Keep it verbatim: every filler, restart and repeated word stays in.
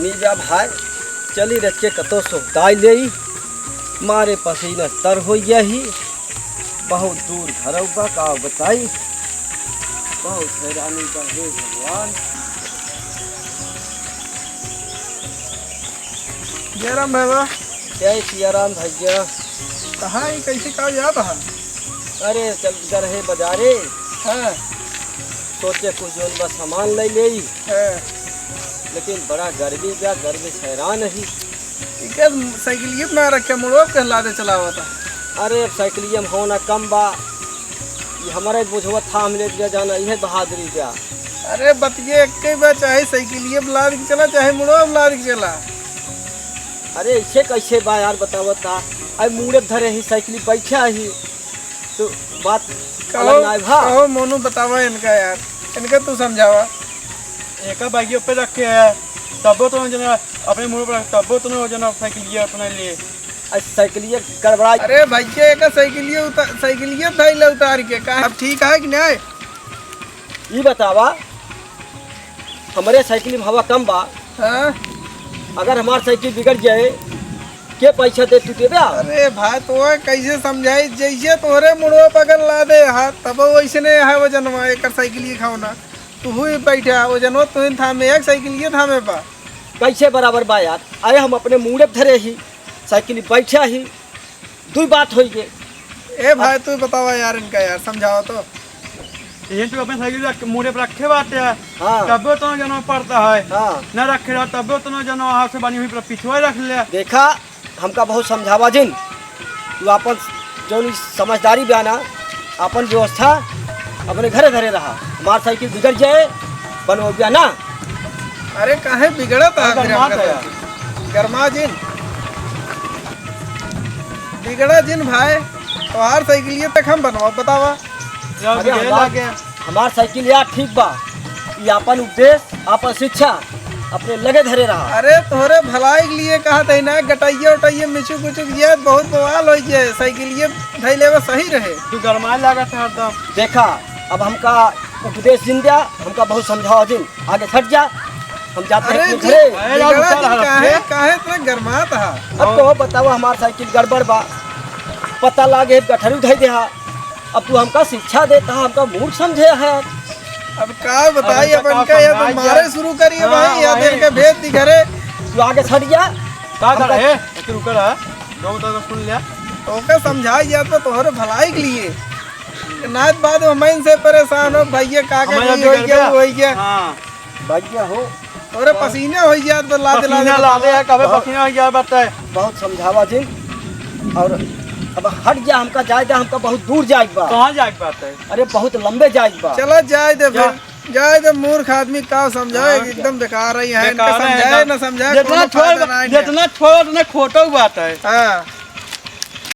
मीजा भाई, चली रच के कतो सुखदाई लेई, मारे पसीना तर होइ गया ही, बहुत दूर घरौ बा, का बताई, बहुत हैरानी बा, हे भगवान। जय राम भैया। जय सिया राम भैया। कहाँ ही, कैसे का याद है? अरे, चल गए रहे बाजारे। हाँ। सोचे कुछ जौन बा सामान ले लेई। हाँ। लेकिन बड़ा गर्मी बा, गर्मी से हैरान ही। इके साइकिलिया में ना रखे, मुड़वा पे लादे चलावत है। अरे, अब साइकिलिया में होना कम बा, ये हमारे बोझवा थाम लेत बा जाना, इहे बहादुरी बा। अरे, बतिये एक्के बा, चाहे साइकिलिया पे लाद के चला, चाहे मुड़वा पे लाद के चला। अरे, ऐसे कैसे बा यार, बतावत था। अरे, मूड़े पे धरे ही, साइकिल बैठा ही, तो बात कहो, अलग ना है भा। कहो मोनू, बतावा इनका यार, इनका तू समझावा। एका बाइक पे रखे है, तबो तो जना अपने मुड़े पर, तबो तो जना साइकिलिया अपने लिए। आज साइकिलिया गड़बड़ा। अरे भैया, एका साइकिलिया उतार, साइकिलिया धइले उतार के, का अब ठीक है कि नहीं? ई बतावा, हमरे साइकिल में हवा कम बा। हाँ? अगर हमार साइकिल बिगड़ जाए, के पैसा दे तू देबे? अरे भाई, तो कैसे समझाई, जैसे तोहरे मुड़वा पकड़ लादे हा, तब वैसने है वजनवा, एकर साइकिल के खावना। तू ही बैठा, वजनवा तू ही थामे, एक साइकिल ये थामे बा। कैसे बराबर बा यार? अरे हम अपने मूड़े धरे ही, साइकिल बैठा ही, दुई बात होई गे। ए भाई, तू बतावा यार इनका यार, समझावा तो। ये तो अपने साइकिल रख, मूड़े पर रखे बाटे। हाँ। तबे तो जनवा पड़ता है। हाँ। ना रखे रहा, तबे तो जनवा हाथ से बनी हुई पर पिछुआ रख ले। देखा, हमका बहुत समझावा जिन। तू आपन जौन ई समझदारी बा ना, आपन व्यवस्था अपने घरे धरे रहा। हमार साइकिल बिगड़ जाए, बनवबिया ना। अरे काहे बिगड़त है अरे फिर गरमा हमका तो यार। साइकिल? गरमा जिन। बिगड़ा जिन भाई, तोहार साइकिलिया तक हम बनवा, बतावा। यार, अरे बिगड़े हमार, लागे। हमार साइकिल यार ठीक बा। ई आपन उपदेश, आपन शिक्षा अपने लगे धरे रहा। अरे तोहरे भलाई के लिए कहत है ना, गटैया उटैया मिचुक उचुक ये बहुत बवाल होइ जाए, साइकिलिया धइले बा सही रहे। तू गरमाए लागत है हरदम। देखा, अब हमका उपदेश जिन द्या, हमका बहुत समझावा जिन। आगे हट जा, हम जाते हैं अरे अपने जी, घरे। अरे यार, बिगड़ा उतार जी, हरप काहे, के। काहे इतना गरमात हा? अब तो बतावा, हमार साइकिल गड़बड़ बा, पता लागे गठरी उठाई दे हा। अब तू हमका शिक्षा देता, हमका मूर्ख समझे है। अब का बताई, अब इनका या तो मारे शुरू करिए भाई, या तो इनका भेज दी घरे। तू आगे हट जा। का कर हमका रहे? एक रुक रहा, दो तो सुन लिया। ओका समझाई या तो तोहरे भलाई के लिए। नाच बाद में हम इनसे परेशान हो, भैया का का हमारा नहीं होई गया, बिगड़ गया। होई गया। हाँ। भैया हो। तोरे पसीने होई जात बा, लादे, पसीना लादे, लादे है, कबे बहुत, पसीना होई जात बाटे। बहुत समझावा जिन। और अब हट जा, हमका जाए दे, हमका बहुत दूर जाए के बा। कहाँ जाए के बाटे? अरे बहुत लंबे जाए के बा। चला जाए दे फिर, जा। जाए दे, मूर्ख आदमी का समझाए, हाँ, एकदम बेकार है यहाँ, इनका बेकार है समझाए एकदम। ना समझाए, जितना कोनो फायदा छोट, ना है। जितना छोट ना खोटो बात है। हाँ।